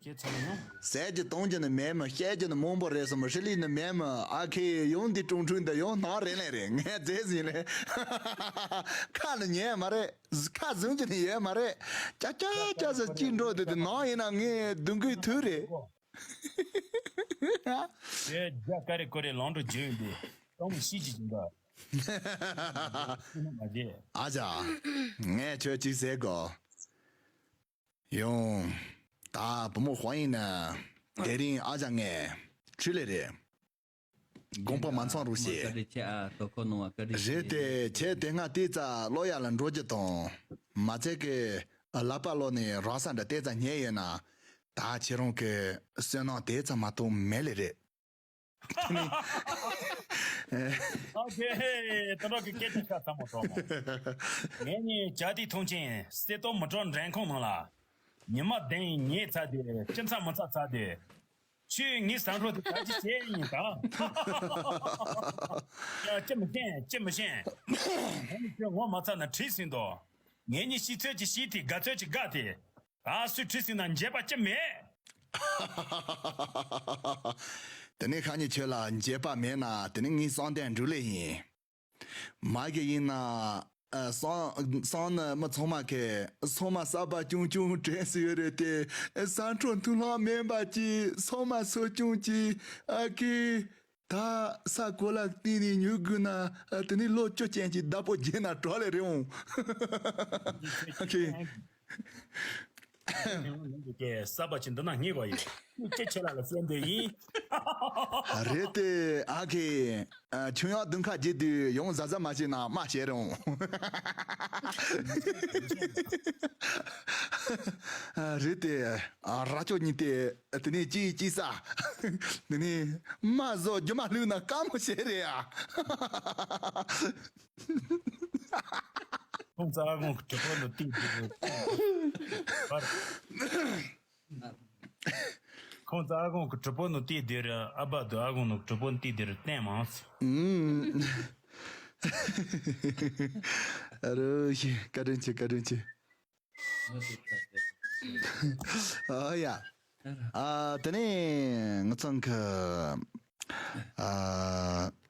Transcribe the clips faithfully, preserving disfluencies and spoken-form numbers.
དེ་ཚོ་ནི་ཟས་ཀྱི་གཏོང་རྒྱུ་ནི་མེད་མོད། བཤད་རྒྱུ་ནི་མང་པོ་རེད་ཟེར་མོད། ཧྲི་ལི་ནི་མེད་མོད། ཨ་ཁེ་ཡོང་འདི་ཀྲུང་ཀྲུང་འདི་ཡོང་ནང་རེད་ལེ་རེད། ངས་རྫས་ཟིན་ལེ། ཁ་ནི་ཉན་མ་རེད། ཁ་བཟུང་རྒྱུ་ནི་ཡོད་མ་རེད། ཅ་ཅ་ཅ་ཟེར་གཅིག་འགྲོ་དེ་དེ་ནང་ཡིན་ན་ངས་སྡུག་གུའི་དུས་རེད། ཡེ་རྒྱ་ཀ་རེ་ཀོ་རེ་ལོང་འགྲོ་རྒྱུ་ཡིན་དུས་གཏོང་མི་ཤི་ཅི་ཅིག་འདུག་མ་རྗེ། ཨ་ཅག་ངས་ཁྱོད་ཅིག་ཟེར་གོ། ཡོང་། ད་བུ་མོ་ཧྭ་ཡིན་ན། དེ་རིང་ཨ་ཅག་ངས་ཁྲུས་ལེ་རེད། དགོངས་པ་མ་ཚོམ་རོགས་བྱེད། བཀའ་དྲིན་ཆེ་ཨ། དོ་ཁོ་ནོ་བ་བཀའ་དྲིན་ཆེ། རེད་དེ་ཁྱེད་དེ་སྔ་ཏི་ཙ་ལོ་ཡ་ལ་འགྲོ་རྒྱུ་དང་། མ་ཚད་ཀི་ལག་པ་ལོ་ནས་རང་ས་འདྲ་ཏི་ཙ་ཉལ་ཡོད་ན། ད་ཁྱེད་རང་གི་བསོད་ནམས་ཏི་ཙ་མ་གཏོགས་མེད་ལེ་རེད། ཨ་ཁེ་ཧེ། ད་རོགས་ཀྱི་སྐད་ཆ་ཤ་ཚ་མོ་གཏོང་མོ། ངས་ནི་ཇ་དི་ཐོང་ཆེན་སེ་ཏོ་མི་གྲོ་འགྲན་ཁང་ནང་ལ། ཉི་མ་བདུན་ཉལ་ཚར་དུས་ཅི་མཚམས་མི་ཚར་ཚར་དུས། ཁྱོས་ངའི་ཟ་འཕྲོ་དེ་ག་ཅི་བྱས་ཡིན་ད། ཡ་ཅི་མི་ཤེས་ཅི་མི་ཤེས། ངས་ནི་ཁྱོད་ངོ་མ་ཚ་ན་བྲིས་ཟིན་ཏོ། ངས་ནི་ཤི་ཚོད་ཀྱི་ཤི་དེ་དགའ་ཚོད་ཀྱི་དགའ་དེ། ད་སུས་ཁྲིད་ཟིན་ན་འགྱེད་པ་ཅི་མེད། དེ་ནས་ཁ་ཉིན་ཁྱོད་ལ་འགྱེད་པ་མེད་ན་དེ་ནས་ངའི་བསམ་གཏན་འགྲུབ་ལེ་ཡིན། མ་གི་ཡིན་ན། ཨ་སང་སང་ནི་མི་ཚང་མ་གི་ཚང་མ་གསར་པ་ཅུང་ཅུང་དྲན་སྲིད་ཡོད་རེད་དེ། ཟ་འཕྲོ་མཐུན་ལྷང་མེད་པ་ཅི་ཚང་མ་སོ་ཅུང་ཅི་ཨ་ཀི། ད་ས་གོ་ལ་བརྟེན་ནས་ཉོ་དགོས་ན། ཨ་དེ་ནི་ལོ་བཅུ་ཅན་གྱི་བདག་པོ་བརྗེད་ན་གྲོགས་ལས་རེད་འོང་། ཨ་ཁེ། གསར་པ་ཅིག་འདི་ན་ངེས་པ་ཡིན། ཁྱེད་ཆེ་ལ་ལ་བཤད་འདོད་ཡིན། རེད་དེ་ཨ་ཁེ། ཨ་ཆུང་ཡག་བདུན་ཁ་རྗེས་དུས་ཡོང་ཟ་ཟ་མ་བྱེད་ན་མ་བྱེད་རུང་། རེད་དེ། ཨ་ར་ཅོ་གཉིས་དེ་དེ་ནས་ཅི་ཅི་ས། དེ་ནས་མ་བཟོ་རྒྱུ་མ་ལུས་ན་དཀའ་མོ་བྱེད་རེད་ཨ། ཁོང་ཚོ་ཨ་ཁོང་གི་གྲོགས་པོ་ནོ་ཏི་དེ་རུ། ཁོང་ཚོ་ཨ་ཁོང་གི་གྲོགས་པོ་ནོ་ཏི་དེ་རུ་ཨ་བ་དུ་ཨ་ཁོང་ནོ་གྲོགས་པོ་ཏི་དེ་རུ་བསྟན་མང་སོང་། ཨུམ། ཨ་རོ་ཞེ་བཀའ་དྲིན་ཆེ་བཀའ་དྲིན་ཆེ། ཨོ་ཡ། ཨ་དེ་ནས་ང་ཚང་གི་ཨ་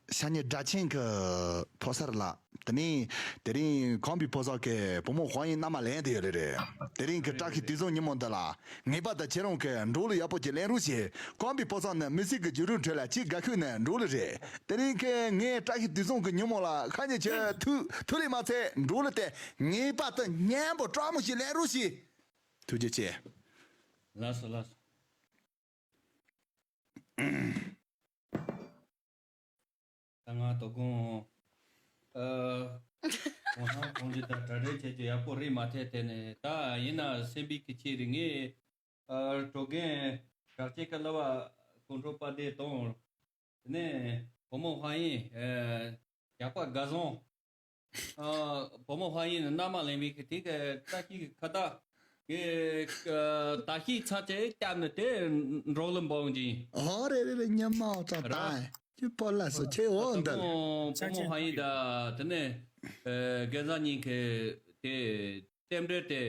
ཤ་ཉེ་སྒྲ་ཆེན་གི་ཕོ་གསར་ལགས། དེ་ནས་དེ་རིང་ཁམས་པའི་ཕོ་གསར་གི་བུ་མོ་ཧྭ་ཡིན་མནའ་མ་ལེན་དེ་ཡོད་རེད་རེད། དེ་རིང་གི་བཀྲ་ཤིས་དུས་བཟང་ཉིན་མོ་འདི་ལ་ངེས་པར་དུ་ཁྱེད་རང་གི་འགྲོ་ལུགས་ཡག་པོ་ཅིག་ལེན་རོགས་བྱེད། ཁམས་པའི་ཕོ་གསར་ནི་མི་སེར་གི་རྒྱུད་རིམ་ཁྲོད་ལ་ཆེས་དགའ་ཤོས་ནི་འགྲོ་ལུགས་རེད། དེ་རིང་གི་ངའི་བཀྲ་ཤིས་དུས་བཟང་གི་ཉིན་མོ་ལ་ཁ་ཉེ་ཁྱེད་ཐུགས་ཐུགས་ལས་མ་ཚད་འགྲོ་ལུགས་དེ་ངེས་པར་དུ་སྙན་པོ་སྤྲང་མོ་ཞིག་ལེན་རོགས་བྱེད། ཐུགས་རྗེ་ཆེ། ལགས་སོ་ལགས་སོ། ད་ང་དོ་དགོང་། ཨ། གོང་ས་གོང་ཇི་དང་གྲ་སྒྲིག་བྱེད་རྒྱུ་ཡག་པོ་རེད་མ་ཐལ་དེ་ནས་ད་ཡིན་ན་སེམས་པའི་ཁུ་ཆེ་རིག་ངེས། ཨ། གྲོགས་རྒན་གྲགས་ཅན་གྱི་བསླབ་པ་དཀོན་མཆོག་དཔལ་ལྡན་དང་། དེ་ནས་བུ་མོ་ཧྭ་ཡིན། ཨ། ཡག་པ་དགའ་བཟང་། ཨ། བུ་མོ་ཧྭ་ཡིན་མནའ་མ་ལེན་པའི་ཁུ་དེ་གི་བཀྲ་ཤིས་ཀྱི་ཁ་བརྡ། གི་ཨ། ད་ཤི་ཚ་ཅེ་སྐྱབས་ནི་དེ་འབྲོག་ལ་འབོང་ཅིང་། ཨོ་རེ་རེ་རེ་ཉམས་མ་ཚ་ད་ཅི་པོ་ལ་སོ་ཆེ་འོ་འདི། བུ་མོ་ཧྭ་ཡིན་ད་དེ་ནས་ཨ། རྒན་བཟའ་གཉིས་ཀྱི་དེ་རྟེན་འབྲེལ་དེ།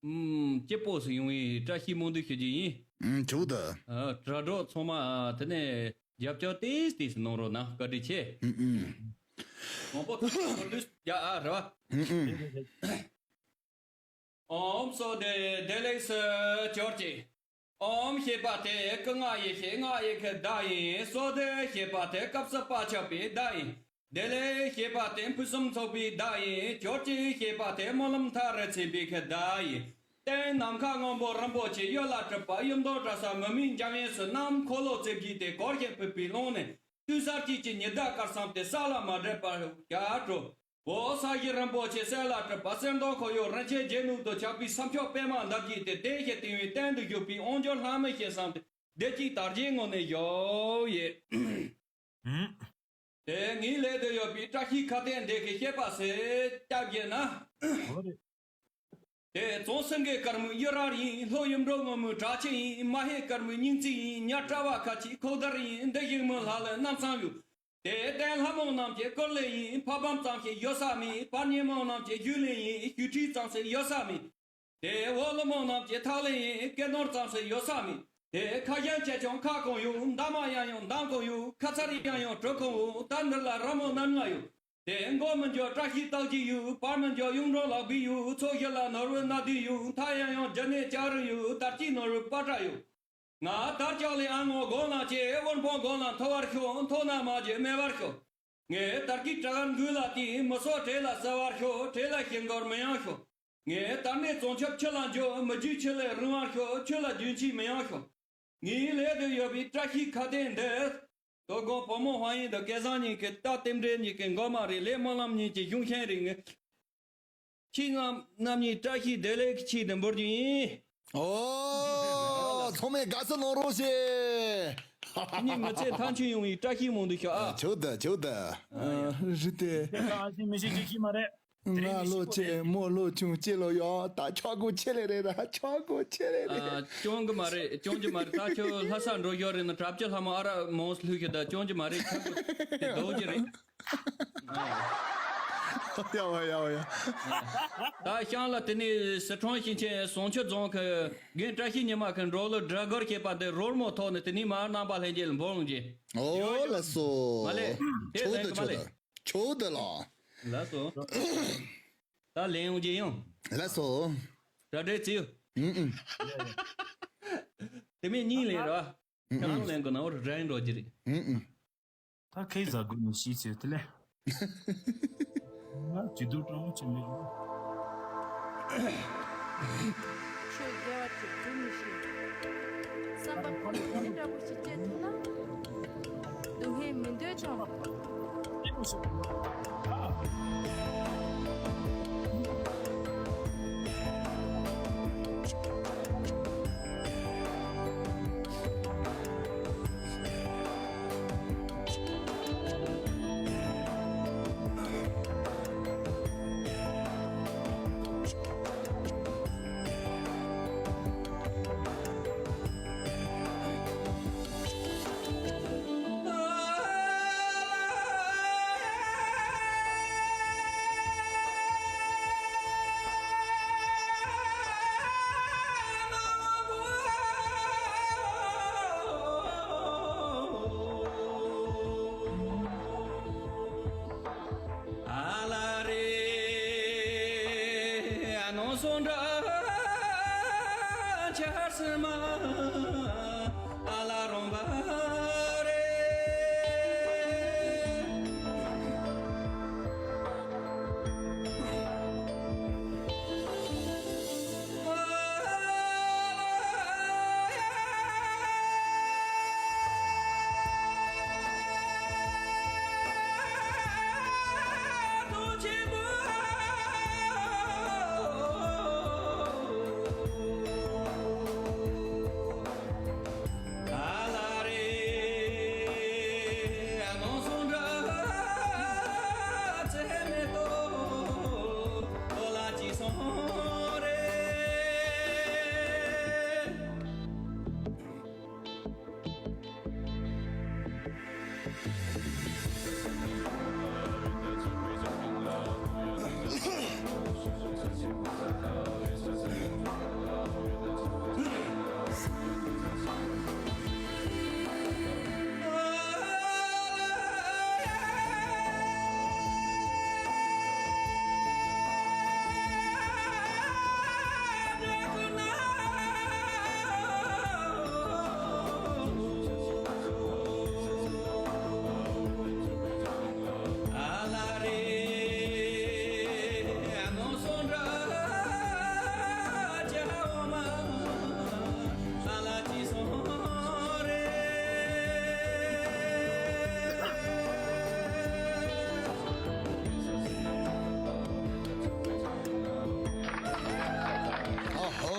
ཨུམ། སྐྱིད་པོ་ཞིག་ཡོང་བའི་བཀྲ་ཤིས་སྨོན་འདུན་ཞུ་རྒྱུ་ཡིན། ཨུམ། ཆོག་ད། ཨ། དྲ་གྲོགས་ཚང་མ་དེ་ནས་རྒྱབ་སྐྱོར་ཏིས་ཏིས་གནང་རོགས་གནང་། བཀའ་དྲིན་ཆེ། ཨུམ་ཨུམ། མང་པོ་ཐུགས་རྗེ་ཆེ། ཡ་ཨ་ར་བ། ཨུམ་ཨུམ། ཨོམ་སོ་དེ་བདེ་ལེགས་སུ་གྱུར་ཅིག་ཨོམ་ཞེས་པ་དེ་སྐུ་ལྔ་ཡེ་ཤེས་ལྔ་ཡི་གི་བརྡ་ཡིན། སོ་དེ་ཞེས་པ་དེ་སྐབས་སུ་བབ་ཆགས་པའི་བརྡ་ཡིན། བདེ་ལེགས་ཞེས་པ་དེ་ཕུན་སུམ་ཚོགས་པའི་བརྡ་ཡིན། གྱུར་ཅིག་ཞེས་པ་དེ་སྨོན་ལམ་མཐའ་རུ་ཕྱིན་པའི་གི་བརྡ་ཡིན། རྟེན་ནམ་མཁའ་སྔོན་པོ་རིན་པོ་ཆེ་གཡུ་ལ་གྲུབ་པ་གཡུ་མདོག་བཀྲ་ས་མུ་མེད་འཇམ་དབྱངས་སུ་བསྣམས། འཁོར་ལོ་རྩིབས་བརྒྱད་དེ་གོར་ཞིང་ཕུབ་པའི་ཀློང་ནས་དུས་གསར་སྐྱིད་ཀྱི་ཉི་ཟླ་དཀར་བསམ་དེ་ས་ལ་མ་འདྲེས་པར་ཞབས་བྲོ། འོ་ས་གཞི་རིན་པོ་ཆེ་གསེར་ལ་གྲུབ་པ་གསེར་མདོག་ཁོར་ཡུག་རིན་ཆེན་རྒྱན་སྣོད་དུ་ཆགས་པའི་སྲབ་མཆོག་པད་མ་འདབ་བརྒྱད་དེ་བདེ་ཞིང་བརྟན་པའི་གཏན་དུ་བཞུགས་པའི་དབང་ཕྱུག་ལྷ་མི་ཞེས་བསམས་ཏེ་བདེ་སྐྱིད་དར་རྒྱས་ངང་ནས་ཞུ་ཡི། ཨུམ། དེ་ངའི་ལས་དུ་ཡོད་པའི་བཀྲ་ཤིས་ཁ་བརྡ་འདི་གི་བཤད་པ་ཟེར་སྐྱབས་བཞེས་ན། འོ་རེད། དེ་བྱང་སེང་གེ་དཀར་མོའི་གཡུ་རལ་ཡིན། ལྷོ་གཡུ་འབྲུག་སྔོན་མོའི་གྲགས་ཆེན་ཡིན། མ་ཧེ་དཀར་མོའི་སྙིང་རྩི་ཡིན། ཉ་གྲྭ་བ་ཁ་ཆེའི་ཁོག་དར་ཡིན། འདི་ཞིག་མོ་ལྷ་ལ་རྣམ་བསམ་ཡོད། དེ་ལྟར་ལྷ་མོ་རྣམས་ཀྱི་སྐུ་ལས་ཡིན། ཕ་བུམ་ཙམ་ཞིག་ཡོད་ས་མེད། ཕ་ཉིན་མོ་རྣམས་ཀྱི་རྒྱུད་ལས་ཡིན། ཞུ་ཁྲི་ཙམ་ཞིག་ཡོད་ས་མེད། དེ་འོག་ལུ་མོ་རྣམས་ཀྱི་ཐག་ལེན་ཡིན། སྐད་ནོར་ཙམ་ཞིག་ཡོད་ས་མེད། དེ་ཁ་གཞན་ཆེ་ཆུང་ཁ་གང་ཡོད། འདབ་མ་ཡང་ཡང་འདམ་གང་ཡོད། ཁ་ཚར་ཡང་ཡང་གྲུ་གང་འོང་། ད་འདི་ལ་ར་མོ་སྣ་ལྔ་ཡོད། དེ་མགོ་མི་འཇོག་བཀྲ་ཤིས་རྟགས་གཅིག་ཡོད། བར་མི་འཇོག་གཡུང་དྲུང་ལག་བི་ཡོད། ཚོ་བཞི་ལ་ནོར་བུ་སྣ་བདུན་ཡོད། མཐའ་ཡང་ཡང་འཇུ་ནས་ལྕགས་རི་ཡོད། དར་གཅིག་ནོར་བུ་པ་ཏྲ་ཡོད། ང་དར་ལྕོག་ལས་ཨ་ངོ་གོ་ལང་ཆེ། དབོན་སྤུན་གོ་ལང་མཐོ་བར་ཤོག་མཐོ་ན་མ་བརྗེད་མེད་པར་ཤོག་ངས་དར་གྱི་བྲག་དཀར་འགུལ་ལ་བལྟས། མི་སོགས་བྲེལ་ལ་གསལ་བར་ཤོག་བྲེལ་ལ་ཞིང་འགོར་མི་ཡང་ཤོག་ངས་དར་ནས་བྱང་ཆུབ་ཆུ་ལ་འཇོག་མི་རྒྱུད་ཆུ་ལས་རིང་བར་ཤོག་ཆུ་ལ་རྒྱུན་ཆད་མི་ཡང་ཤོག་ངའི་ལས་དུ་ཡོད་པའི་བཀྲ་ཤིས་ཁ་བརྡའི་འདི། དོ་དགོང་བུ་མོ་དཔང་ཡིག་དང་སྐལ་བཟང་གཉིས་ཀྱི་རྟ་རྟེན་འབྲེལ་གཉིས་ཀྱི་མགོ་མ་རེད། ལས་སྨོན་ལམ་གཉིས་ཀྱི་གཞུང་ཤིང་རེད། ངས་ཁྱེད་རྣམ་གཉིས་བཀྲ་ཤིས་བདེ་ལེགས་ཀྱི་ཆེད་དུ་འབུལ་རྒྱུ་ཡིན། ཨོ། ཚང་མས་དགའ་བསུ་གནང་རོགས་ཞེས། ཁྱེད་གཉིས་མི་ཚེ་མཐའ་མཇུག་ཡོང་བའི་བཀྲ་ཤིས་མང་དུ་ཤོག་ཨ། ཆོག་ད་ཆོག་ད། ཨ། རེད་དེ། དེ་ལ་ཨ་ཞེ་མི་ཤེས་ཅིག་ཤེས་མ་རེད། དེ་རིང་ང་ལོ་ཆེ་མོ་ལོ་ཆུང་ཅི་ལོ་ཡོད་ད་ཆོག་གོ་ཆེ་ལེ་རེད་ད་ཆོག་གོ་ཆེ་ལེ་རེད། ཨ། སྐྱོན་གི་མ་རེད། སྐྱོན་གི་མ་རེད། ད་ཁྱོད་ལྷ་ས་འགྲོ་ཞོར་རེད་ན་གྲྭ་བཅུ་ལྷ་མོ་ཨ་ར་མོས་ལྷུག་ཤི་ད་སྐྱོན་གི་མ་རེད། ཁྱོད་གི་དེ་རྡོ་གི་རེད། ཡ་བ་ཡ་བ་ཡ། ད་ཤང་ལ་དེ་ནས་སི་ཁྲོན་ཞིང་ཆེན་བྱང་ཆུབ་རྫོང་གི་རྒན་བཀྲ་ཤིས་ཉི་མ་གི་འབྲོག་གླུ་སྒྲ་སྒོར་བྱེད་པ་འདི་རོལ་མོ་ཐོག་ནས་དེ་ནས་མར་རྣམ་པ་ལྷན་རྒྱས་ལ་འབོད་ཡོང་གི། ཨོ་ལགས་སོ། མ་ལེ། དེ་ཆོག་ལེན་ད་གི་མ་ཆོག་ལེ། ད་ཆོག་ད་ལ། ལགས་སོ། ད་ལེན་ཡོང་གི་ཡོང་། ལགས་སོ། གྲ་སྒྲིག་བྱེད། ཨུ་ཨུ། དེ་མིན་གཉིས་ལེན་ར། ཨུ་ཨུ། གང་ལེན་དགོས་ན་འོ་ར་འགྲོ་རྒྱུ་རེད། ཨུ་ཨུ། ད་ཁའི་ཟ་དགོས་ནི་ཤིས་ཚོད་དེ་ལས། ང་ཇི་སྡུག་སྤྲང་བོ་ཆེ་མི་རུང་། ཆོས་དགེ་བ་ཅིག་སྒྲུབ་མི་ཤེས། བསམ་པ་ཁོ་ན་མི་འདྲ་བོ་ཞིག་སྐྱེ་ཐུབ་ན། སྡུག་བསྔལ་མི་འདོད་ཀྱང་། ཨ་ལ་རེ། ཨ་ནོ་སོ་འདྲ་ཆར་སི་མ། ཨ་ལ་རོང་བ་རེ། ཨོ་ཧོ།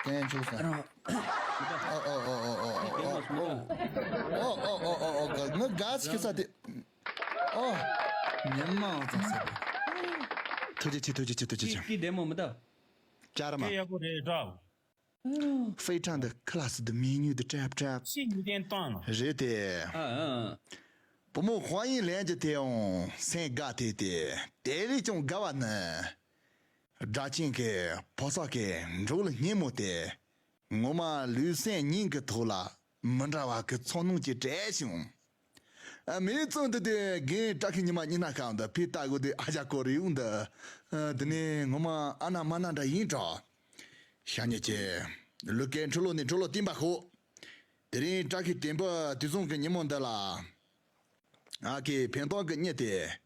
ཀན་ཆུ་སོང་། ཨོ་ཨོ་ཨོ། ང་ག་ཟིག་ཁྱེར་ས་དེ། ཨོ། ཉི་མ་ཙམ་ཟེར། ཐུགས་རྗེ་ཆེ། ཐུགས་རྗེ་ཆེ། ཐུགས་རྗེ་ཆེ། ཀི་ཀི་བདེ་མོ་མི་ད། ཅར་མ། ཀི་ཡག་པོ་རེད་འདྲ། 非常的 class 的 menu 的 trap trap སྲིད་མི་བསྟན་སྟངས་ལ། རེད་དེ། ཨ་ཨ། བུ་མོ་དཔང་ཡིག་ལེན་རྒྱུ་དེའང་སེམས་དགའ་དེ་དེ། དེ་ལས་ཀྱང་དགའ་བ་ནི། སྒྲ་ཆེན་གྱི་ཕོ་གསར་གྱི་འགྲོ་ལ་སྙན་མོ་དེ། ངོ་མ་ལུས་སེམས་གཉིས་ཀྱི་ཐོག་ལ་མི་འདྲ་བ་གི་ཚོར་སྣང་ཅིག་སྤྲད་བྱུང་། ཨ། མིའི་ཚོགས་འདུ་དེ་རྒན་བཀྲ་ཤིས་ཉི་མ་གཉིས་ན་ཁང་དུ་ཕེབས་ལྟ་དགོས་དུས། ཨ་ཅག་ཀོ་རི་ཡུག་འདི། ཨ། དེ་ནས་ངོ་མ་ཨ་ན་མ་ན་འདྲ་ཡིན་འགྲོ། ཤ་ཉེ་ཆེ། ལུ་ཀའི་འཕྲོ་ལོ་ནས་འཕྲོ་ལོ་བསྟན་པ་ཤོག་དེ་རིང་བཀྲ་ཤིས་བསྟན་པའི་དུས་བཟང་གི་ཉིན་མོ་འདི་ལ། ཨ་ཁེ་ཕན་ཐོགས་ཀྱི་གཉེར་ཏེ།